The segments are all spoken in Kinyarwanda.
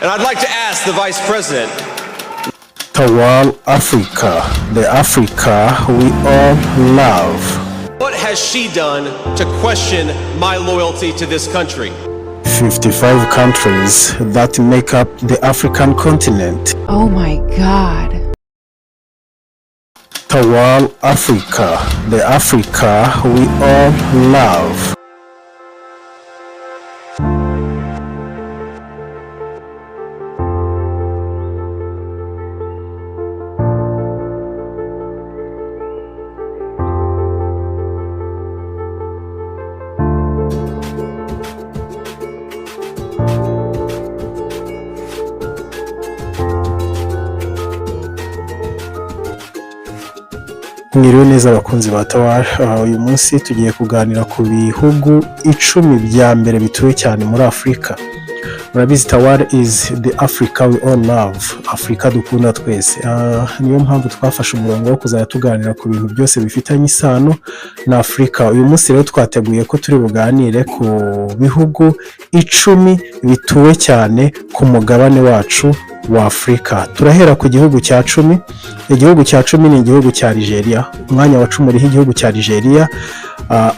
And I'd like to ask the Vice President Tawal Africa, the Africa we all love. What has she done to question my loyalty to this country? 55 countries that make up the African continent. Oh my God. Tawal Africa, the Africa we all love. Mwiriwe neza abakunzi ba Tawal. Uyu munsi tugiye kuganira ku bihugu 10 bya mbere bituwe cyane muri Afurika. Murabizi, Tawal is the Africa we all love, Afurika dukunda twese. Niyo mpamvu twafashe umurongo wo kuzajya tuganira ku bintu byose bifitanye isano na Afurika. Uyu munsi rero twateguye ko turi buganire ku bihugu 10 bituwe cyane ku mugabane wacu wa Afurika. Turahera ku gihugu cya 10. Igihugu cya 10 ni igihugu cya Algeria. Umwanya wa 10 uriho igihugu cya Algeria.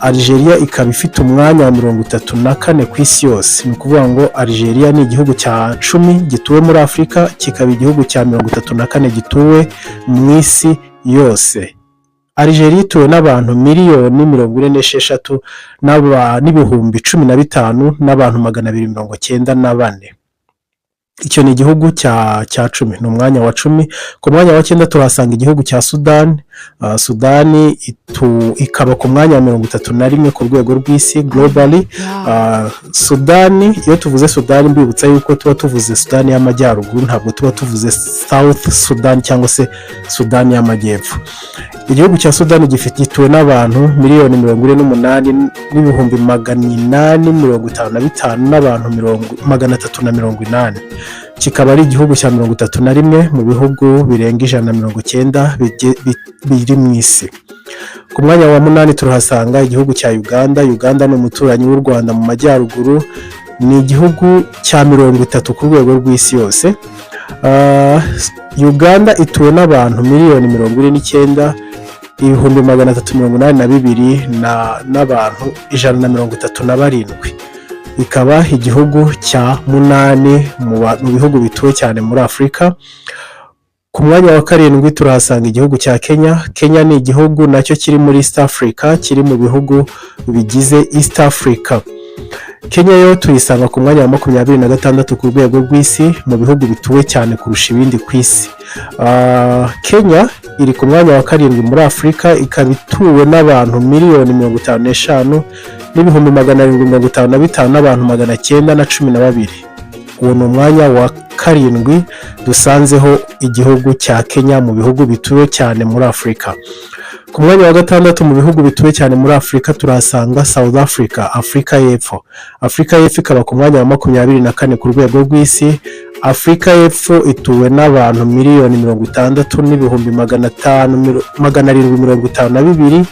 Algeria ikaba ifite umwanya wa 34 ku isi yose. Ni ukuvuga ngo Algeria ni igihugu cya 10 gituwe muri Afurika, kikaba igihugu cya 34 gituwe mu isi yose. Algeria ituwe n'abantu 46,000,000 n'ibihumbi 15 n'abantu 294. Icyo ni igihugu cya 10, ni umwanya wa 10. Ku mwanya wa 9 turahasanga igihugu cya Sudani. Sudani ikaba ku mwanya wa 31 ku rwego rw'isi, globally. Sudani, iyo tuvuze Sudani, mbibutsa yuko tuba tuvuze Sudani y'Amajyaruguru, ntabwo tuba tuvuze South Sudan cyangwa se Sudani y'Amajyepfo. Igihugu cya Sudani gituwe n'abantu 48,855,380 n'abantu 380. Kikaba ari igihugu cya 31 mu bihugu birenga 190 biri mu isi. Ku mwanya wa 8 turahasanga igihugu cya Uganda. Uganda ni umuturanyi w'u Rwanda mu majyaruguru, ni igihugu cya 30 ku rwego rw'isi yose. Uganda ituwe n'abantu 49,382,137 n'abantu 137. Ikaba igihugu cya 8 mu bihugu bituwe cyane muri Afurika. Ku mwanya wa 7 turahasanga igihugu cya Kenya. Kenya ni igihugu nacyo kiri muri East Africa, kiri mu bihugu bigize East Africa. Kenya yo tuyisanga ku mwanya wa 26 ku rwego rw'isi mu bihugu bituwe cyane kurusha ibindi ku isi. Kenya iri ku mwanya wa 7 muri Afurika, ikaba ituwe n'abantu 55,755,912 n'abantu 912. Uwo ni umwanya wa 7 dusanzeho igihugu cya Kenya mu bihugu bituwe cyane muri Afurika. Ku mwanya wa 6 mu bihugu bituwe cyane muri Afurika turahasanga South Africa, Afurika y'Epfo. Afurika y'Epfo ikaba ku mwanya wa 24 ku rwego rw'isi. Afurika y'Epfo ituwe n'abantu 60,500,752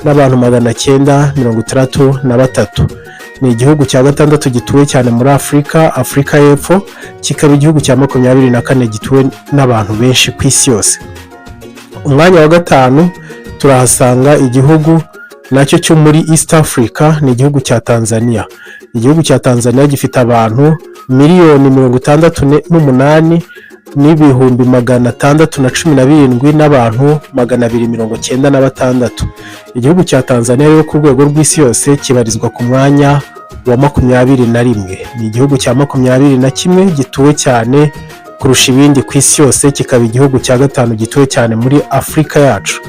n'abantu 963. Ni igihugu cya 6 gituwe cyane muri Afurika, Afurika y'Epfo, kikaba igihugu cya 24 gituwe n'abantu benshi ku isi yose. Umwanya wa 5 turahasanga igihugu nacyo cyo muri East Africa, ni igihugu cya Tanzania. Igihugu cya Tanzania gifite abantu 68,617,296 n'abantu 296. Igihugu cya Tanzania rero ku rwego rw'isi yose kibarizwa ku mwanya wa 21. Ni igihugu cya 21 gituwe cyane kurusha ibindi ku isi yose, kikaba igihugu cya 5 gituwe cyane muri Afurika yacu.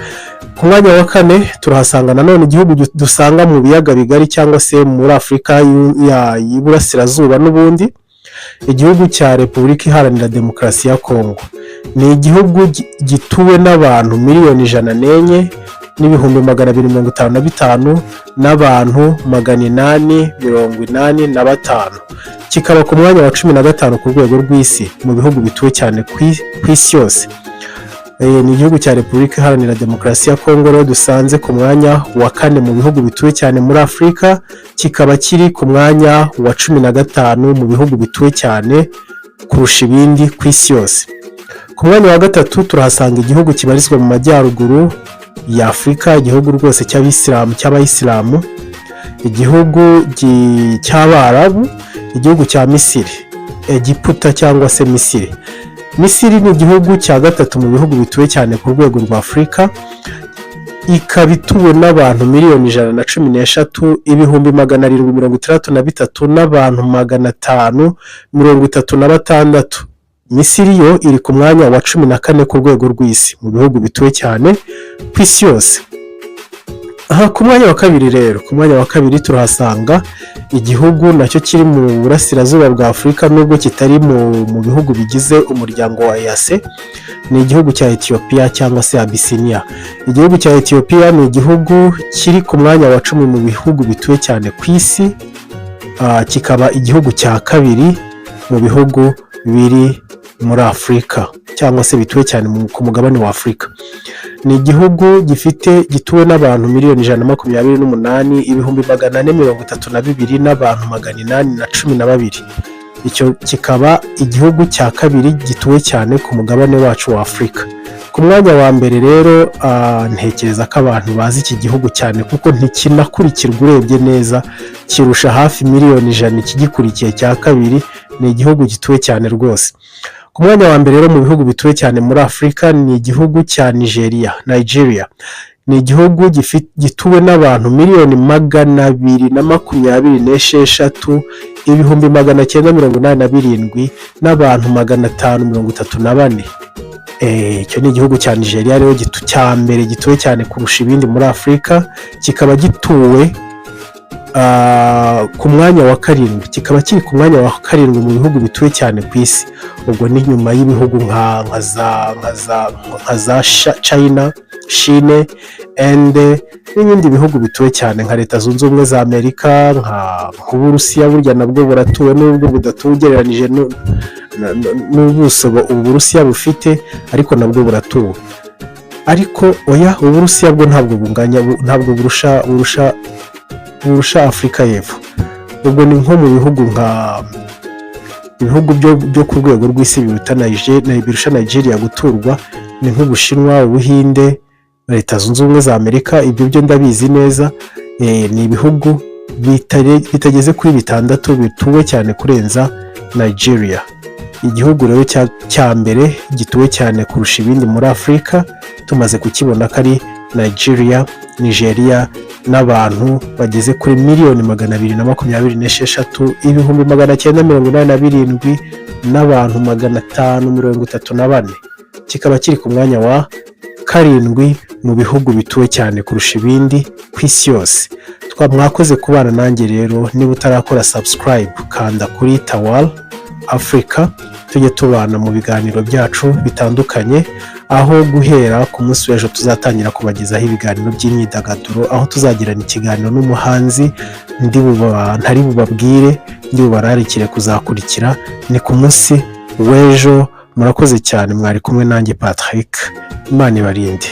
Ku mwanya wa 4 turahasanga nanone igihugu dusanga mu biyaga bigari cyangwa se muri Afurika y'Iburasirazuba n'ubundi, igihugu cya Repubulika Iharanira Demokarasi ya Kongo. Ni igihugu gituwe n'abantu 104,255,000 n'abantu 885. Kikaba ku mwanya wa 15 ku rwego rw'isi mu bihugu bituwe cyane ku isi yose. Ni igihugu cya Repubulika Iharanira Demokarasi ya Kongo rero dusanze ku mwanya wa 4 mu bihugu bituwe cyane muri Afurika, kikaba kiri ku mwanya wa 15 mu bihugu bituwe cyane kurusha ibindi ku isi yose. Ku mwanya wa gatatu turahasanga igihugu kibarizwa mu majyaruguru ya Afurika, igihugu rwose cy'abisilamu, cy'abayisilamu, igihugu cy'Abarabu, igihugu cya Misiri, Egiputa cyangwa se Misiri. Misiri ni igihugu cya gatatu mu bihugu bituwe cyane ku rwego rwa Afurika, ikaba ituwe n'abantu 113,763,533 n'abantu 536. Misiri yo iri ku mwanya wa 14 ku rwego rw'isi mu bihugu bituwe cyane ku isi yose. Aha ku mwanya wa kabiri rero, ku mwanya wa kabiri turahasanga igihugu nacyo kiri mu burasirazuba bwa Afurika, nubwo kitari mu bihugu bigize umuryango wa EAC. Ni igihugu cya Etiyopiya cyangwa se Abisinia. Igihugu cya Etiyopiya ni igihugu kiri ku mwanya wa 10 mu bihugu bituwe cyane ku isi, kikaba igihugu cya kabiri mu bihugu biri muri Afurika cyangwa se bituwe cyane ku mugabane wa Afurika. Ni igihugu gituwe n'abantu 128,432,812. Icyo kikaba igihugu cya kabiri gituwe cyane ku mugabane wacu wa Afurika. Ku mwanya wa mbere rero, ntekereza ko abantu bazi iki gihugu cyane, kuko ntikinakurikirwa. Urebye neza, kirusha hafi miliyoni 100 ikigikurikiye cya kabiri. Ni igihugu gituwe cyane rwose. Ku mwanya wa mbere rero mu bihugu bituwe cyane muri Afurika ni igihugu cya Nigeria, Nigeria. Ni igihugu gituwe n'abantu 226,987,534. Icyo ni igihugu cya Nigeria rero cya mbere gituwe cyane kurusha ibindi muri Afurika, kikaba gituwe ku mwanya wa karindwi, kikaba kiri ku mwanya wa karindwi mu bihugu bituwe cyane ku isi. Ubwo ni nyuma y'ibihugu nka za China, Chine, Inde n'ibindi bihugu bituwe cyane nka Leta Zunze Ubumwe za Amerika, nk'Uburusiya. Burya nabwo buratuwe nubwo budatuwe ugereranije n'ubuso Uburusiya bufite, ariko nabwo buratuwe. Ariko oya, Uburusiya bwo ntabwo bunganya, ntabwo burusha Afurika y'Epfo. Ubwo ni nko mu bihugu, nka ibihugu byo ku rwego rw'isi birusha Nigeria guturwa ni nk'Ubushinwa, Ubuhinde, Leta Zunze Ubumwe za Amerika. Ibyo byo ndabizi neza. Ni ibihugu bitageze kuri bitandatu bituwe cyane kurenza Nigeria. Igihugu rero cya mbere gituwe cyane kurusha ibindi muri Afurika tumaze kukibona ko ari Nigeria, Nigeria, n'abantu bageze kuri 226,987,534. Kikaba kiri ku mwanya wa karindwi mu bihugu bituwe cyane kurusha ibindi ku isi yose. Mwakoze kubana nanjye rero. Niba utarakora subscribe, kanda kuri Tawal Africa, tujye tubana mu biganiro byacu bitandukanye, aho guhera ku munsi w'ejo tuzatangira kubagezaho ibiganiro by'imyidagaduro, aho tuzagirana ikiganiro n'umuhanzi ntari bubabwire, ndi bubararikire kuzakurikira. Ni ku munsi w'ejo. Murakoze cyane, mwari kumwe nanjye Patrick. Imana ibarinde.